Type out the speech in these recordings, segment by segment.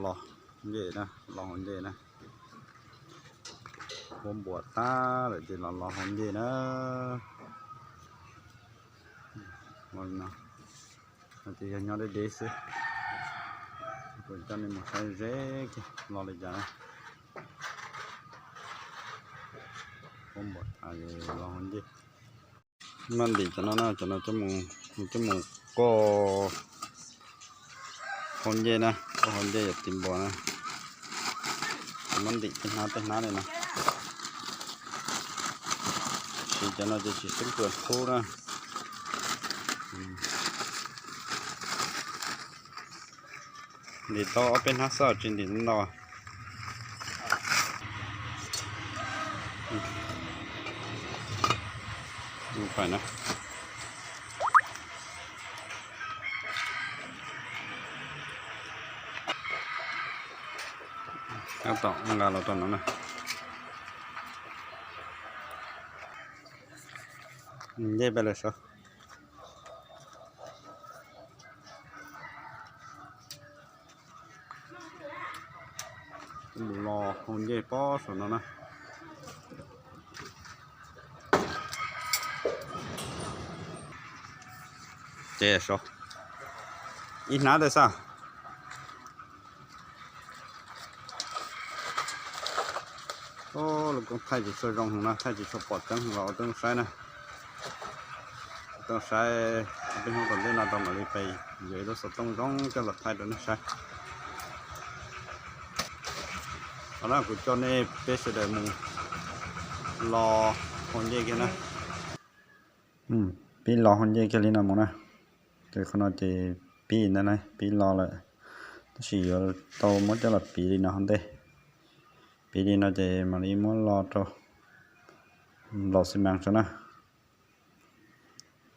Los ncej na, los hauv ncej na. Huab npuas tag lawm ces los los hauv ncej na. Los no, no ces yog nyob deb deb xwb. Kuv coj nej mus saib ze kiag los li cas na. Huab npuas tas los hauv ncej. Maj ntim cov no na, cov no coj mus, coj mus koj hauv ncej na, koj hauv ncej yog tiv npua na. Maj ntim tej hnab tej hnab li no. Siv cov no ces tsis xeeb kawg qub na. Ntim tau ob peb hnab xwb tsis ntim ntau. Pais na. Tab tom nqa los rau no na. Ncej peb lawm sav. Mus los hauv ncej pob saum no na. Ces sav ib hnab tej xwb. Lub koob thaij tsis tshua zoo heev na, thaij tsis tshua pom tseeb los ua tub saib na. Tub saib, peb hnub tom ntej no tau mam li pes yuav ib lub xov tooj zoo coj los thaij rau nej saib. Qhov no kuv coj nej peb sawv daws mus los hauv ncej kiag na. Pib los hauv ncej kiag li no mus na. Ces qhov no ces pib ntawd na, pib los lawm, tab sis yuav tau muab coj los piv li no hauv ntej. Piv li no ces mam li muab los rau nplaum xi mas tso na.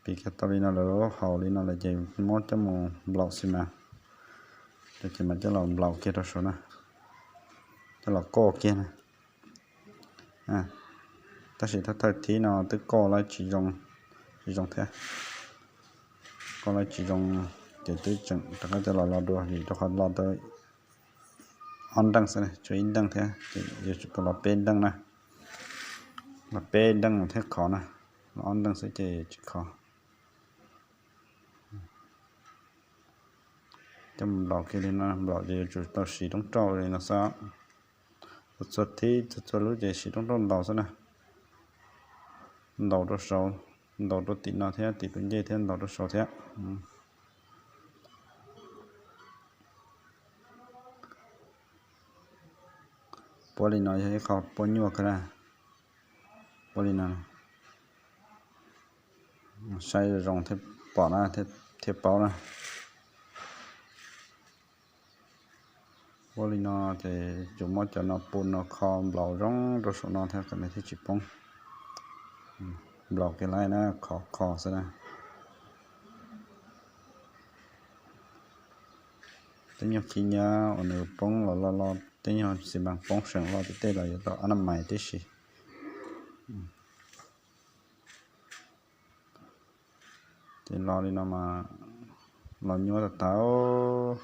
Piv kiag tau li no lawm, lub haus li no lawm ces muab coj mus nplaum xi mas, ces mam coj los nplaum kiag rau saud na, coj los koj kiag na. Tab sis thawj thawj thib no twb koj lawm tsis zoo, tsis zoo thiab. Koj lawm tsis zoo, ces twb tseem rov qab coj los los dua, vim rau qhov los tau ob nreej xwb, tshuav ib nreej thiab, ces yuav tsum tau los peb nreej na. Los peb nreej thiab khov na, los ob nreej xwb ces tsis khov. Coj mus nplaum kiag li no, nplaum ces yuav tsum tau siv roob rauj li no xwb. Txhua txhua thib txhua txhua lub ces siv roob rauj ntaus xwb na. Ntaus rau saud, ntaus rau tim no thiab, tim tus ncej thiab, ntaus rau saud thiab. Puab li no yog ib qho puab nyuaj kawg na. Puab li no, saib zoo thiaj pom na, thiaj paub na. Puab li no ces yuav tsum muab cov no pus no kho nplaum zoo rau saum no thiab kom nws thiaj tsis poob. Nplaum kiag lawm na, kho kho xwb na. Tej nyuag khib nyiab uas nws poob los los los, tej nyuag xi mas poob seem los tim tej los yuav tau ob na mais tib si. Ces los li no mas los nyuaj tag tag.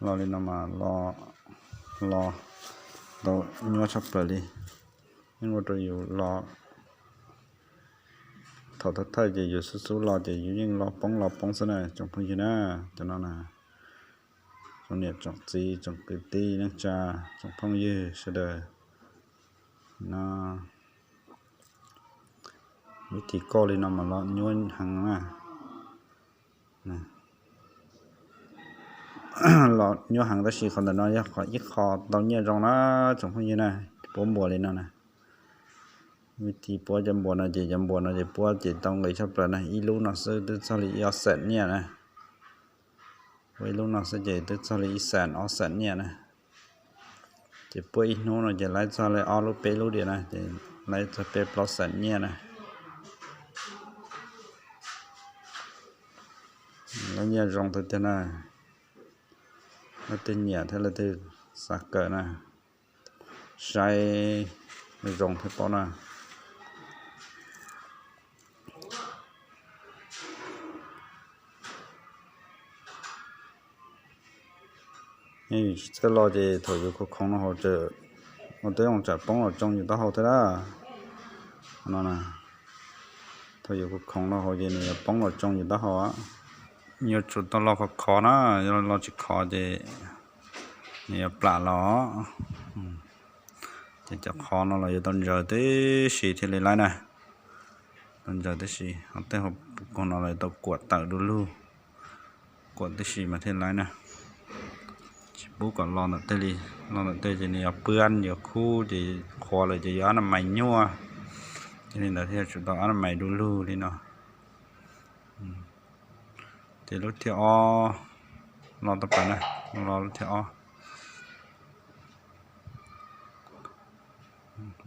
Los li no mas los, los tau nyuaj tshaj plaws li. Yeej ua rau yus los, thaum thawj thawj ces yus xub xub los ces yus yeej los poob los poob xwb na tsoom phooj ywg na. Cov no na, tsoom niam tsoom txiv tsoom kwv tij neej tsa, tsoom phooj ywg sawv daws no, vib thib koj li no mas los nyuaj heev na. Los nyuaj heev tab sis qhov ntawm no yog qhov ib qho tau nyiaj zoo na tsoom phooj ywg na, puab npuas li no na. Vib thib puab cov npuas no ces cov npuas no ces puab ces tau nqis tshaj plaws na, ib lub no xwb twb txog li ib ob xees nyiaj na. Puab ib lub no xwb ces twb txog li ib xees ob xees nyiaj na. Ces puab ib hnub no ces laib txog li ob lub peb lub diam na, ces laib txog peb plaub xees nyiaj na. Lub nyiaj zoo tiag tiag na. Leej twg nyiam thiab leej twg xav kawm na, saib zoo thiaj paub na. Tsis txawj lo ces thaum yus khoov khoov no hauv, ua teb zoo tsam poob los tsoo yus taub hau thiab na. No, thaum yus khoov khoov no hauv ces nws yuav poob los tsoo yus taub hau. Yuav tsum tau lo khov khov na, yog lo tsis khov ces nws yuav plam los. Ces cov qhov no los yuav tau ntsaws tib si thiaj li laib na. Tau ntsaws tib si, ho tej hauv paus no los yuav tau kuam tawm du lug, kuam tib si mas thiaj laib na. Tsis pub kom lo ntawm tej li, lo ntawm tej ces nws yuav pwab yuav khub ces qhuav lawm ces yuav ab na mais nyuaj. Ces li ntawd thiaj yuav tsum tau ab na mais du lug li no. Ces lub thib ob, lo tau pas na, lo lub thib ob,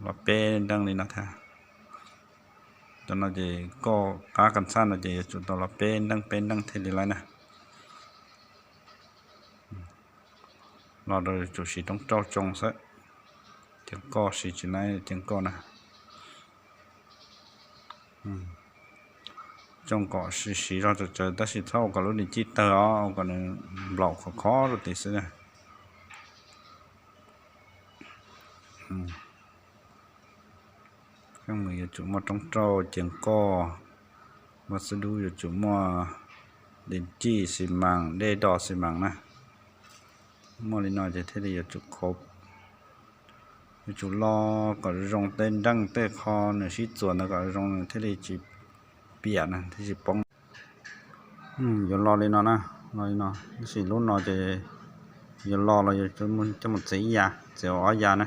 lo peb nreej li no thiab. Cov no ces koj qab kas txhaj no ces yuav tsum tau lo peb nreej peb nreej thiaj li laib na. Lo rau yuav tsum siv roob rauj tsoo xwb, ceev koj siv tsis laib ceev koj na. Tsoo kom siv zog tsawv tsawv tab sis txhob ua kom lub di cij tawg os, ua kom nws nplaum khov khov rau tid xwb na. Kheej mus yuav tsum muaj roob rauj ceev koj, vaj xib dub yuav tsum muaj di cij xis mas, dej dos xis mas na. Muaj li no ces thiaj li yuav tsum khov, yuav tsum lo kom zoo tej nreej tej qho nws sib txuas ntawd kom zoo nws thiaj li tsis piam na, thiaj tsis poob. Yuav lo li no na, lo li no, tab sis lub no ces yuav lo los yuav coj mus txiav ib yam, txiav ua ob yam na.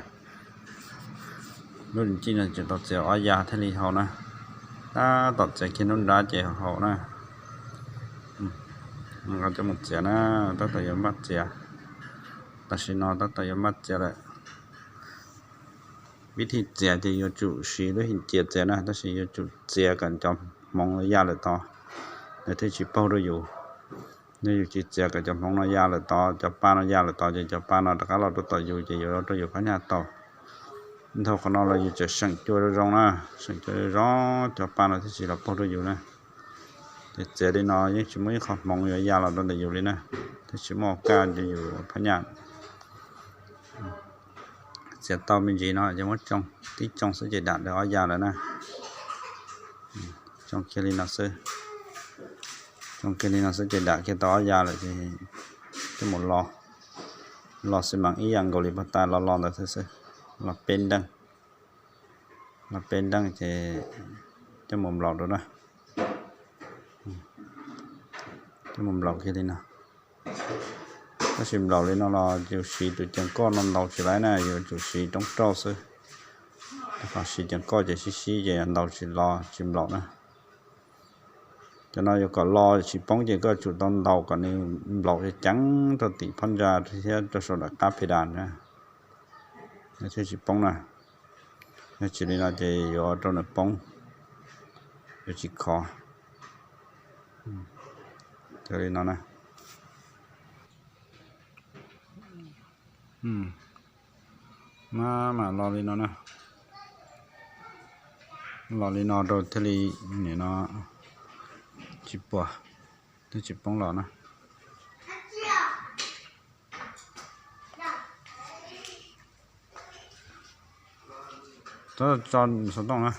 Lub di cij no ces tau txiav ob yam thiaj li haum na. Tab tom txiav kiag lub nrab ces haum na. Nqa coj mus txiav na, tab tom yuav maj txiav. Tam sim no tab tom yuav maj txiav lawm. Vib thij txiav ces yuav tsum siv lub him cia txiav na, tab sis yuav tsum txiav kom cov hmoov no ya lawm tod, nws thiaj tsis paug rau yus. Yog yus tsis txiav kom cov hmoov no ya lawm tod, cov pa no ya lawm tod ces cov pa no rov qab los rau tom yus ces yuav ua rau yus phab nyaj tau. Dhau qhov no los yus tseem seem cua zoo zoo na, seem cua zoo zoo cov pa no thiaj tsis los paug rau yus na. Ces txiav li no yeej tsis muaj ib qho hmoov yuav ya los rau ntawm yus li na, thiaj tsis muaj kaj rau yus phab nyaj. Txiav tau me ntsis no ces muab tsoo, tib tsoo xwb ces dam tau ob ya lawm na. Tsoo kiag li no xwb, tsoo kiag li no xwb ces dam kiag tau ob ya lawm ces coj mus lo, lo xi mas ib yam nkaus li pag tas los los ntawd xwb xwb, los peb nreej, los peb nreej ces coj mus nplaum rau na. Coj mus nplaum kiag li no. Tab sis nplaum li no los yus siv tus ceev koj no ntaus tsis laib na, yuav tsum siv roob rauj xwb. Qhov siv ceev koj ces sib sib ces ntaus tsis los tsis nplaum na. Cov no yuav kom lo tsis poob ces koj tsum tau ntaus kom nws nplaum ceev ceev rau tim phab ntsa thiab rau saum daim qab phe das na, nws thiaj tsis poob na. Yog tsis li no ces yuav rau nws poob, yuav tsis khov. Li no na. Maj mam los li no na. Los li no rau thiaj li nim no tsis puas, thiaj tsis poob los na. Tso xov tooj na.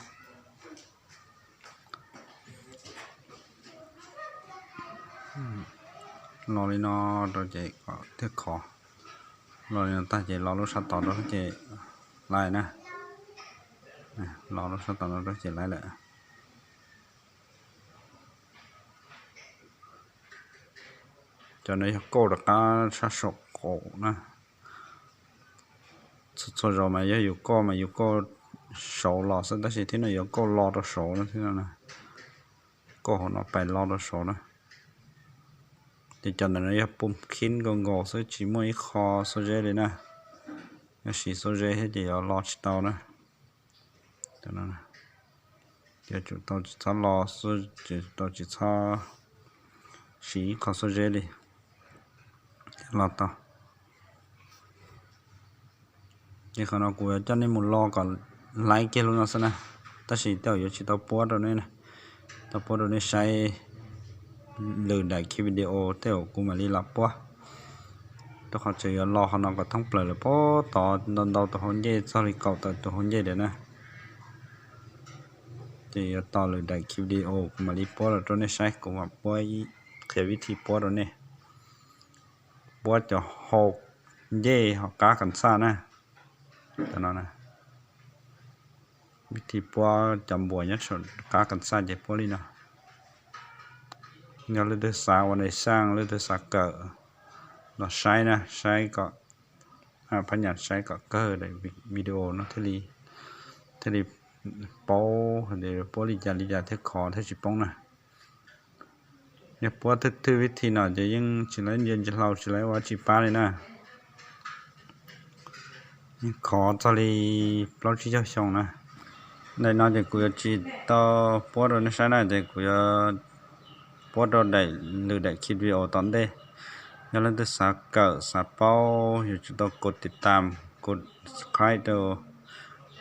Los li no rau ces kom thiaj khov. Los li no tag ces los lub sab tod rau ces laib na. Los lub sab tod no rau ces laib lawm. Cov no yog kauj rov qab sab saum qaum na. Txhua txhua zaus mas yog yus kauj mas yus kauj saud los xwb, tab sis thib no yuav kauj lo rau saud na, thib no na. Kauj hauv no pais lo rau saud na. Ces cov ntawm no yog pum khib nkaus nkaus xwb, tsis muaj ib qho xuab zeb li na. Yog siv xuab zeb thiab ces yuav lo tsis tau na. Yuav tsum tau tsis txhob lo, tsum tau tsis txhob siv ib qho xuab zeb li, thiaj lo tau. Ces qhov no kuv yuav coj nej mus lo kom laib kiag lub no xwb na, tab sis tej zaum yuav tsis tau puab rau nej, tau puab rau nej saib lwm daim khi video tej zaum kuv mam li los puab. Rau qhov tseem yuav los qhov no kom thoob plaws lawm puag tod ntau ntau tus hauv ncej, txog li kaum tawm tus hauv ncej lawm na. Ces yuav tos lwm daim video kuv mam li puab los rau nej saib, kuv mam puab qhia vib thi puab rau nej. Puab cov hau ncej hauv qab kas xaj na. Cov no, vib thi puab cov npuas nyob saum qab kas xaj ces puab li no. Yog leej twg xav ua daim xaj, leej twg xav kawm los saib na, saib kom, phab nyas saib kom kawg daim video no thiaj li paub hais tias puab li cas li cas thiaj khov thiaj tsis poob na. Yog puab thwj thwj vib thi no ces yeej tsis laib ntsia ntsis hlau, tsis laib ua tsis pab li na. Yeej khov txog li plaub tsib caug xyoo na. Daim no ces kuv yuav tsis tau puab rau nej saib na, ces kuv yuav puab rau daim, lwm daim video tom ntej. Yog leej twg xav kawm xav paub yuav tsum tau kov tiv tam, kov subscribe rau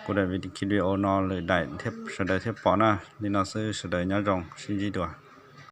kuv daim video no lwm daim sawv daws thiaj pom na. Li no xwb, sawv daws nyob zoo, sib ntsib dua.